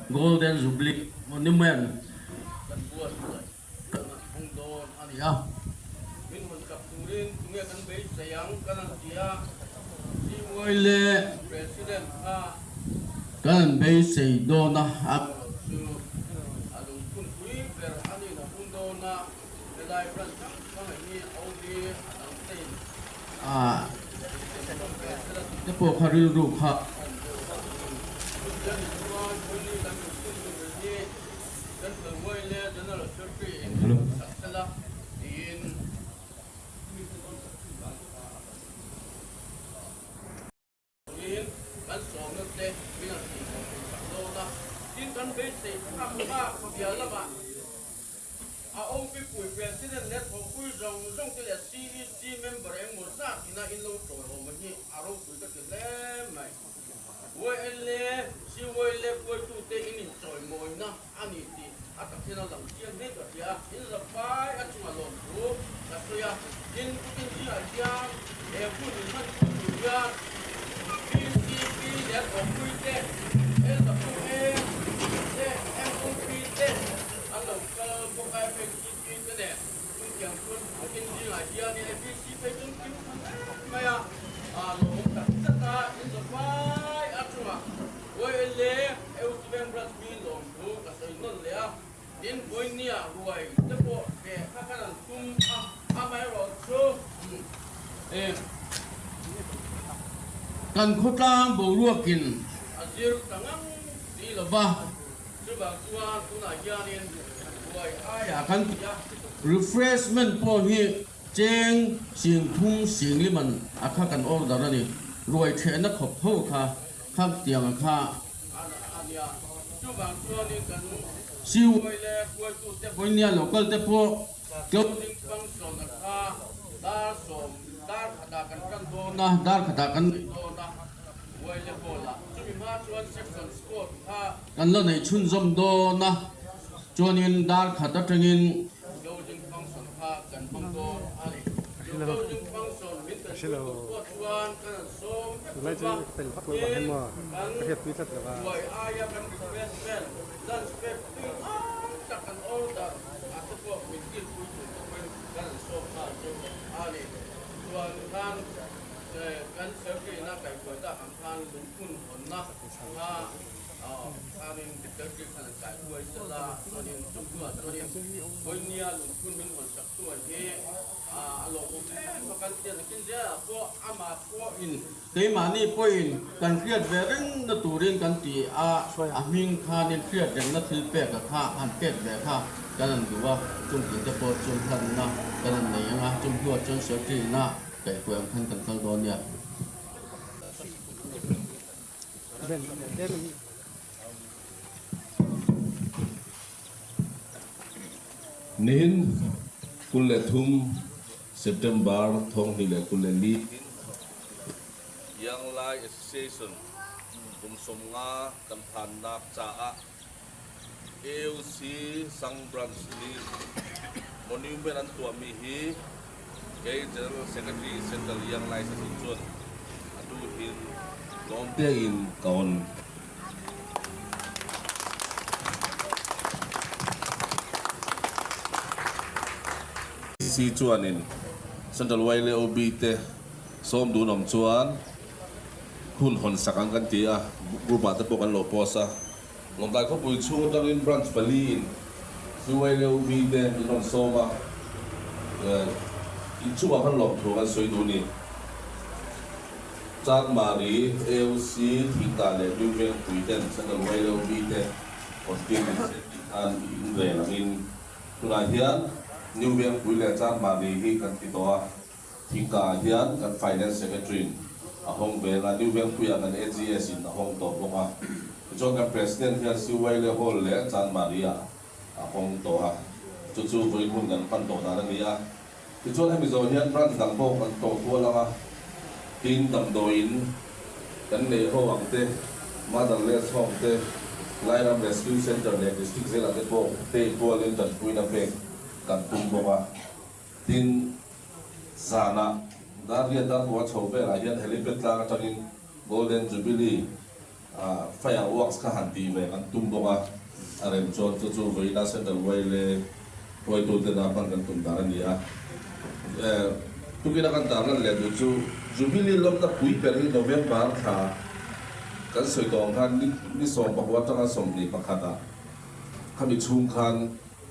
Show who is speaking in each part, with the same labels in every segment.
Speaker 1: Golden Jubilee Monument kan buatsaih kan han hawng dawn a ni a. Min hawn chak turin tunge kan beisei ang kan han ti a, CY leh President kha kan han beisei dawn a, a chu a lungphun pui ber a nih na hun dawn a, helai branch hrang hrang hi OB a dang te in te pawh kha rilru kha A awmpipui President leh thawhpui zawng zawng te leh CEC member engmaw zat ina in lo tawihawm hi a ropui ka ti hle mai. YLA, CYLA hruaitute in inchawimawina a ni tih a tak hian a lang chiang hle ka hria. In zafai a chunga lawmthu ka sawi a, tin Putin zingah hian he hun in hman pui tur hian PCP leh thawhpui te, LWA leh MOP te an lo kal bawk a, FHCP te nen chungtiang chuan Putin zingah hianin APC phei chuan kim tha hle mai a, lawmawm tak zet a, in zafai a chunga YLA AOC Bank Branch mi lawmthu ka sawi nawn leh a, tin Vawinia ruai te pawh ve kha kan an tum a, amaherawhchu kan khawtlang boruakin a zir ta ngang si lo va, chuvang chuan tunah hianin ruai aiah kan ti a, refreshment pawh hi cheng singthum singliman a kha kan order a ni, ruai thehna khawp ho kha. Kham tianga kha a nia. Chuvang chuanin kan CY leh hruaitute vawinia local te pawh closing function a kha dar sawm dar khatah kan tan dawn a, dar khatah kan neih dawn a, Y leh hall ah. Chumi hma chuan section sport kha kan la neih chhunzawm dawn a, chuanin dar khat atangin closing function kha kan hmang dawn a ni. Closing function min kan pui tur pawh chuan kan han sawm vek chauh a, tin kan buai aia kan refreshment lunch pack tui ngai tak kan order a te pawh min kil pui tur te pawhin kan han sawm nghal chu a ni. Chuan khan kan secretary ina kaihhruai tak ang khan lungphun hawnna kha Khanin secretary khan an kai huai sel a, chuanin chung hnuah chuanin Vawinia lungphun min hawn sak tu an hi a lawmawm em a, kan tian akin zelah pawh amah pawhin keimahni pawhin kan hriat ve reng na turin kan ti a, a hming khanin hriat rengna thil pek a kha han pek ve kha kan han duh a, chung thil te pawh chu hlanna kan han nei ang a, chung hnuah chuan secretary ina kaihhruai ang khan kan kal dawn nia.
Speaker 2: Nihin 23 September 2024 Young Lai Association kum 50 kan phannak caah AOC Sang Branch nih monument an tuahmi hi Kei General Secretary Central Young Lai Association cun atu hin lawm tein ka on. Si chuan in Central YLOB te sawm dun awm chuan hun hawn sak ang kan ti a, group ah te pawh kan lo post a. Lawngtlai khawpui chhung atangin branch pali in CYLOB te min rawn sawm a, inchungah khan lawmthu kan sawi duh a ni. Chanmari, AOC, Thingtah leh New Vengpui ten Central YLOB te hawn tir ni se tih khan in rel angin tunah hian New Vengpui leh Chanmari hi kan ti tawh a. Thingkah hian kan Finance Secretary in a hawng vel a, New Vengpuiah kan AGS in a hawng tawh bawk a. Tichuan kan President hian Siwaile Hall leh Chanmari-ah a hawng tawh a, chu chu vawi hmun kan pan tawh dan a ni a. Tichuan hemi zawh hian branch dang pawh kan tawh kual ang a, tin damdawiin kan neih ho ang te, Motherless Home te, Lairam Rescue Centre leh District zelah te pawh pay kualin tanpuina pek kan tum bawk a. Tin, zanah Darriat Darkua chho velah hian helipad tlang atangin Golden Jubilee Fireworks kha han tih ve kan tum bawk a, a rem chuan chu chu vawiina Central Yla hruaitute na hman kan tum dan a ni a. Tukina kan tarlan leh duh chu Jubilee lawmna pui ber hi November thla kan sawi tawh ang khan ni 11 atanga 21 ah khami chhung khan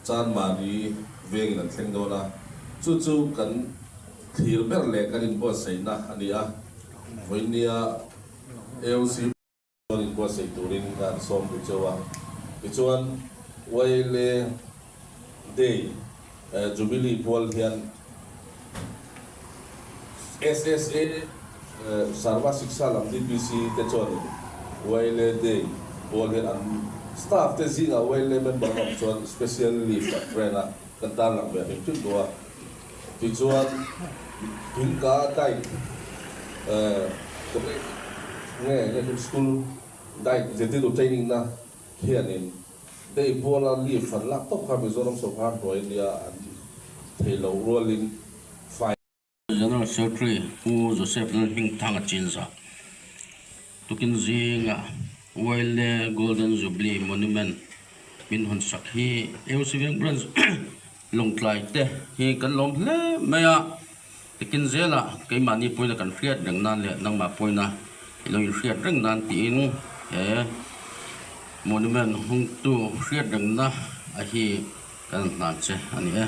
Speaker 2: Chanmari vengin an thleng dawn a, chu chu kan thlir ber leh kan inbuatsaihna a ni a, vawinia AOC chuan inbuatsaih turin ka han sawm duh cheu a, tichuan YLA Day Jubilee pual hian SSA Sarva Shiksha lam DPC te chuanin YLA Day pual hian an staff te zingah YLA member an awm chuan special leave an grant a, kan tarlang ve hrim hrim duh a. Tichuan Thingka Diet College nge nge School Diet zirtirtu training na hianin Day puala leave an lak tawp kha Mizoram sawrkar hnuai nia an thei loh rualin fine.
Speaker 1: General Secretary Pu Joseph Lalhmingthanga Chinza tukin zinga Wile Golden Jubilee Monument min hawn sak hi AOC Veng Branch Lawngtlai te hi kan lawm hle mai a, tukin zela keimahni pawina kan hriat reng nan leh nangmah pawina i lo inhriat reng nan tiin he monument hungtu hriat rengna a hi kan hlan che a ni e.